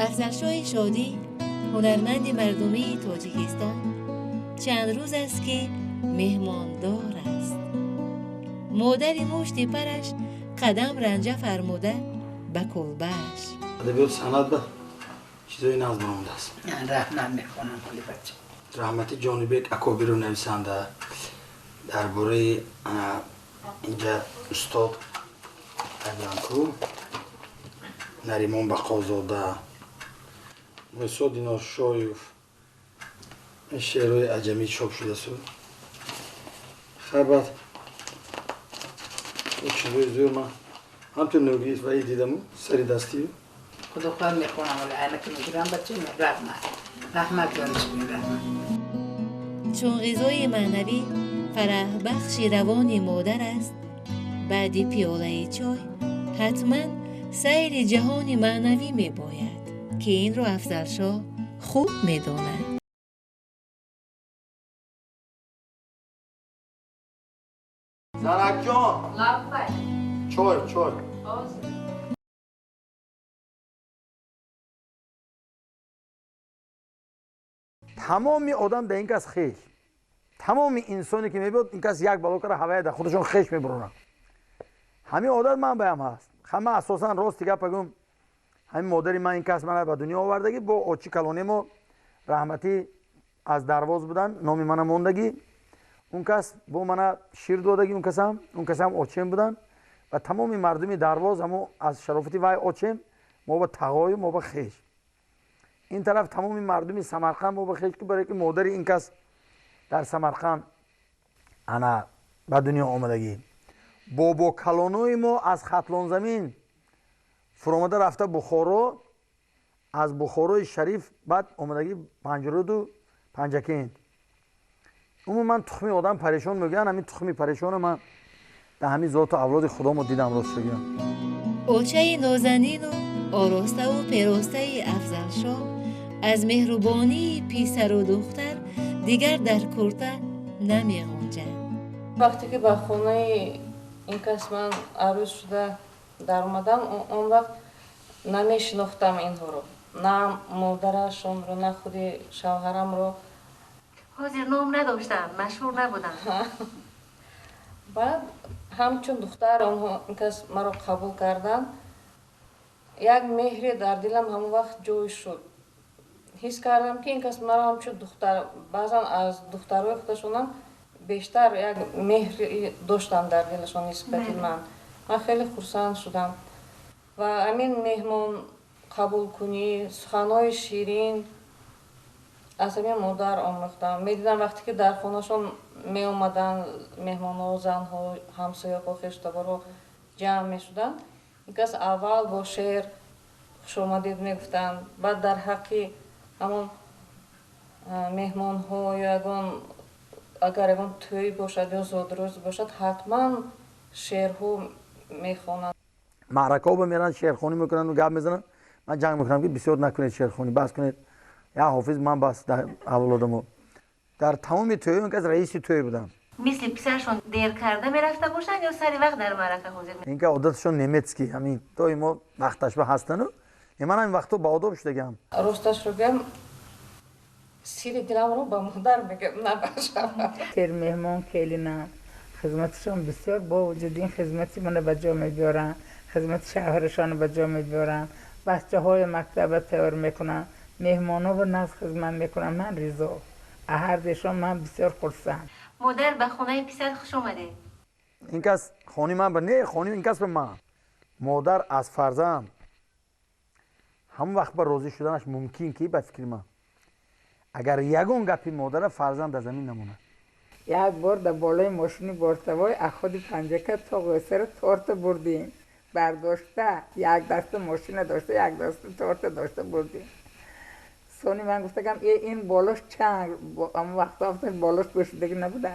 Афзалшоҳи Шодӣ, ҳунарманди мардумии Тоҷикистон, чанд рӯз аст, ки меҳмондор аст. Модари мушти параш қадам ранҷа фармуда ба кулбааш. Адабиёт, санъат ба чизои нағз баромадааст. Раҳмат, мехонам, ҳоли бача. Раҳмати Ҷонибек Акобиру нависанда дар бораи инҷа устод Абянку, Наримон Бақозода, Мусо Диношоев, шеърҳои аҷамӣ чоп шудасу. Хай, баъд чизои зӯр ман ҳамтун нӯгӣ ваи дидаму сари дастию. Худохоҳ, мехонам, ҳоли айнака мегирам, бача. Раҳмат, раҳмат, дониш, раҳмат. Чун ғизои маънавӣ фараҳбахши равони модар аст, баъди пиёлаи чой ҳатман сайри ҷаҳони маънавӣ мебояд, ки инро Афзалшоҳ хуб медонад. Занакҷон! Лаббай. Чой, чой. Ҳозир. Тамоми одам дар ин кас хеш, тамоми инсоне ки мебиёд, ин кас як бало кара, ҳавая дар худашон хеш мебуронанд. Ҳамин одат ман баям ҳаст. Ҳама асосан, рости гап бигӯм, ҳамин модари ман ин кас мана ба дунё овардагӣ, бо очи калонемо раҳматӣ аз Дарвоз буданд, номи мана мондагӣ. Он кас бо мана шир додагӣ, он касам очем буданд ва тамоми мардуми Дарвоз ҳамо аз шарофати вай очем мо ба тағою мо ба хеш. Ин тараф тамоми мардуми Самарқанд мо ба хеш, ки барое ки модари ин кас дар Самарқанд ана ба дунё омадагӣ. Бобо калонои мо аз Хатлонзамин фуромада рафта Бухоро, аз Бухорои шариф баъд омадагӣ Панҷруду Панҷакент. Умуман, тухми одам парешон мегӯянд, ҳамин тухми парешона ман дар ҳамин зоту авлоди худомо дидам, рост бигӯям. Очаи нозанину ороставу перостаи Афзалшоҳ аз меҳрубонии писару духтар дигар дар курта намеғунҷад. Вақте ки ба хонаи ин кас ман арӯз шуда даромадам, он вақт намешинохтам инҳоро, на модарашонро, на худи шавҳарамро. Ҳозир ном надоштанд, машҳур набуданд. Баъд ҳамчун духтар онҳо, ин кас маро қабул карданд. Як меҳре дар дилам ҳамон вақт ҷой шуд. Ҳис кардам, ки ин кас маро ҳамчун духтар, баъзан аз духтарҳои худашонам бештар як меҳр доштанд дар дилашон нисбати ман. Ман хеле хурсанд шудам ва ҳамин меҳмон қабулкунӣ, суханҳои ширин аз ҳамин модар омӯхтам. Медидам, вақте ки дар хонашон меомаданд меҳмонҳо, занҳо, ҳамсояҳо, хештаборҳо ҷамъ мешуданд, ин кас аввал бо шеър хушомадид мегуфтанд, баъд дар ҳаққи ҳамон меҳмонҳо ё ягон, агар ягон тӯй бошад ё зодрӯз бошад, ҳатман шеърҳо мехонанд. Маъракаҳо меранд, шеърхонӣ мекунанд, гап мезананд. Ман ҷанг мекунам, ки бисёр накунед шеърхонӣ, бас кунед, як ҳофиз ман бас дар авлодамо. Дар тамоми тӯй он кас раиси тӯй будам. Мисли писарашон дер карда мерафта бошанд ё сари вақт дар маърака ҳозир? Ин ки одаташон немецкий, ҳамин доимо вақташба ҳастану ман ҳамин вақто ба одоб шудагиам. Росташро гӯям, сири диламро ба модар мегӯям, на ба шавҳар. Тер меҳмон келинам, хизматашон бисёр. Бо вуҷуди ин, хизмати мана ба ҷо мебиёранд, хизмати шавҳарашонро ба ҷо мебиёранд, бачаҳои мактаба тайёр мекунанд, меҳмонҳоро нағз хизмат мекунанд. Ман ризо ҳардуяшон, ман бисёр хурсанд. Модар, ба хонаи писар хуш омадед. Ин кас хони ман ба не, хони ин кас ба ман. Модар аз фарзанд ҳамон вақт ба розӣ шуданаш мумкин, ки ба фикри ман, агар ягон гапи модара фарзанд дар замин намонад. Як бор дар болои мошини бортавой аз худи Панҷака то Ғойсара торта бурдем. Бардошта, як даста мошина дошта, як даста торта дошта бурдем. Сони ман гуфтагам: «Э, ин болош чанг». Ҳамон вақто болош пӯшидагӣ набуда.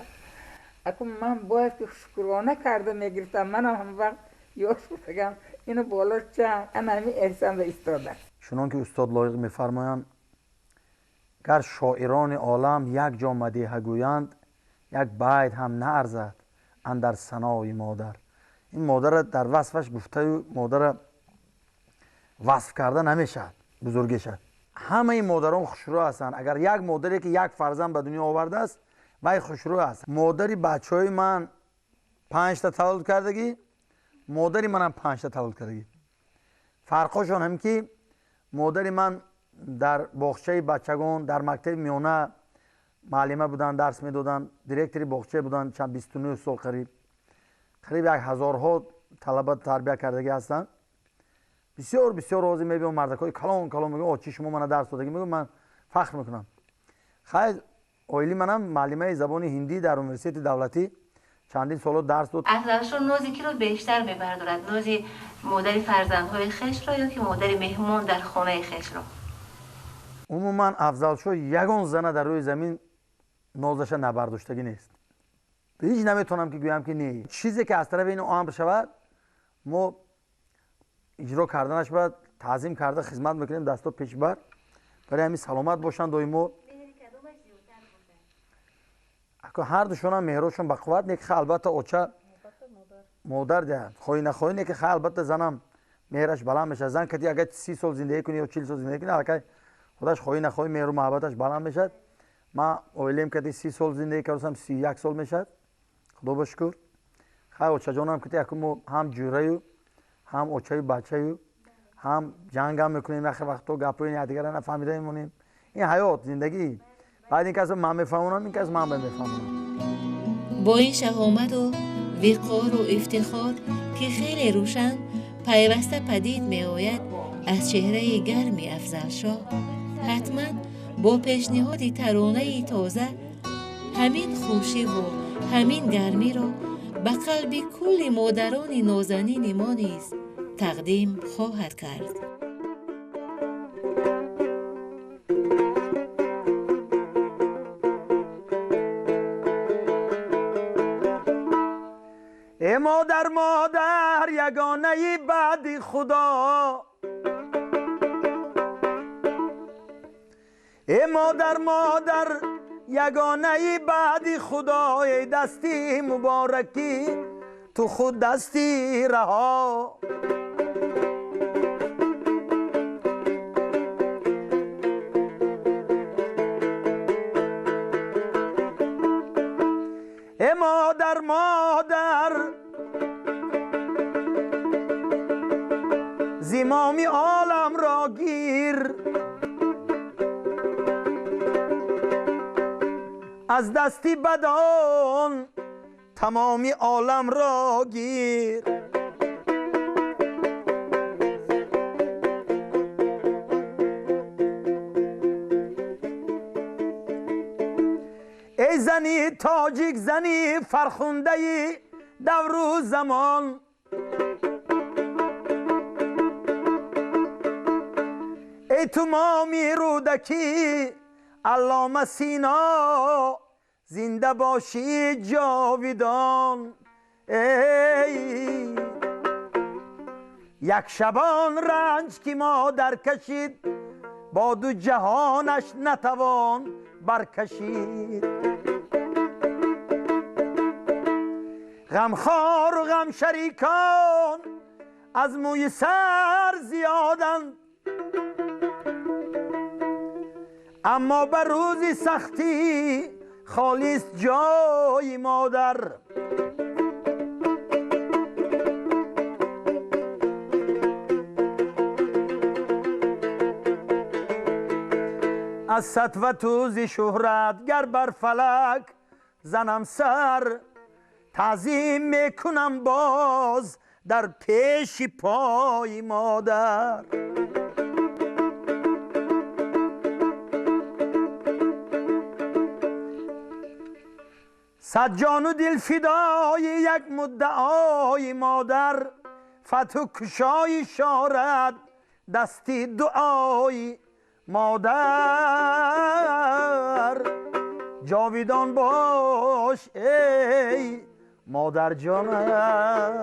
Акун ман бояд ки шукрона карда мегирифтам, манам ҳамон вақт ёш гуфтагам: «Ину болош чанг». Ана ҳамин эҳсон ба истода. Чунон ки устод Лоиқ мефармоянд: «Гар шоирони олам як ҷо мадиҳа гӯянд, як байт ҳам наарзад андар санои модар». Ин модарра дар васфаш гуфтаю модарра васф карда намешавад. бузургиша. Ҳамаи модарон хушрӯ ҳастанд. Агар як модаре ки як фарзанд ба дунё овардааст, вай хушрӯ аст. Модари бачаҳои ман 5та таваллуд кардагӣ, модари манам 5та таваллуд кардагӣ. Фарқҳошон ҳам ки модари ман дар боғчаи бачагон, дар мактаби миёна муаллима буданд, дарс медоданд, директори боғча буданд чанд 29 сол қариб. Қариб як ҳазорҳо талаба тарбия кардагӣ ҳастанд. Бисёр бисёр розӣ мебиём, мардакҳои калон калон мегӯям, очи шумо мана дарс додагӣ, мегӯям ман фахр мекунам. Хайр, оили манам муаллимаи забони ҳиндӣ дар университети давлатӣ чандин соло дарс дод. Афзалшоҳ нози киро бештар мебардорад? Нози модари фарзандҳои хешро ё ки модари меҳмон дар хонаи хешро? Умуман Афзалшоҳ ягон зана дар рӯи замин нозаша набардоштагӣ нест. Ҳеҷ наметавонам ки гӯям ки не. Чизе ки аз тарафи ин амр шавад, мо иҷро карданаш бояд таъзим карда хизмат мекунем, дасто пешбар. Барои ҳамин саломат бошанд доимо. Ҳар душонам меҳрошон ба қувват не ки албатта оча модар диҳад, хоҳӣ нахоҳӣ не ки албатта занам меҳраш баланд мешавад. Зан кати агар 30 сол зиндагӣ кунӣ ё 40 сол зиндагӣ кунӣ, аллакай худаш хоҳӣ нахоҳӣ меҳру муҳаббаташ баланд мешавад. Ман оилаем кати 30 сол зиндагӣ кардам, 31 сол мешавад, худо ба шукр. Хай очаҷонам кати яку мо ҳам ҷӯраю, ҳам очаю бачаю, ҳам ҷангам мекунем, яхе вақто гапҳои якдигарро нафаҳмида мемонем. Ин ҳаёт, зиндагӣ. Баъд ин кас ман мефаҳмонам, ин кас ман мефаҳмонам. Бо ин шаҳомату виқору ифтихор ки хеле рӯшан пайваста падид меояд аз чеҳраи гарми Афзалшоҳ, ҳатман бо пешниҳоди таронаи тоза ҳамин хушиву ҳамин гармиро ба қалби кулли модарони нозанини мо низ тақдим хоҳад кард. Э модар, модар, ягонаи баъди Худо. Э модар, модар, ягонаи баъди Худо. Эй дасти муборакӣ, ту худ дасти раҳо. Э модар, модар, зимоми оламро гир, аз дасти бадон тамоми оламро гир. Эй зани тоҷик, зани фархундаи давру замон, эй ту моми Рӯдакӣ, Аллома Сино, зинда бошӣ ҷовидон. Эй як шабон ранҷ ки модар кашид, бо ду ҷаҳонаш натавон баркашид. Ғамхору ғамшарикон аз мӯи сар зиёданд, аммо ба рӯзи сахтӣ холист ҷои модар. Аз сатвату зи шӯҳрат гар бар фалак занам сар, таъзим мекунам боз дар пеши пои модар. Сад ҷону дил фидои як муддаои модар, фатҳу кушои шорад дасти дуои модар. Ҷовидон бош эй модарҷонам.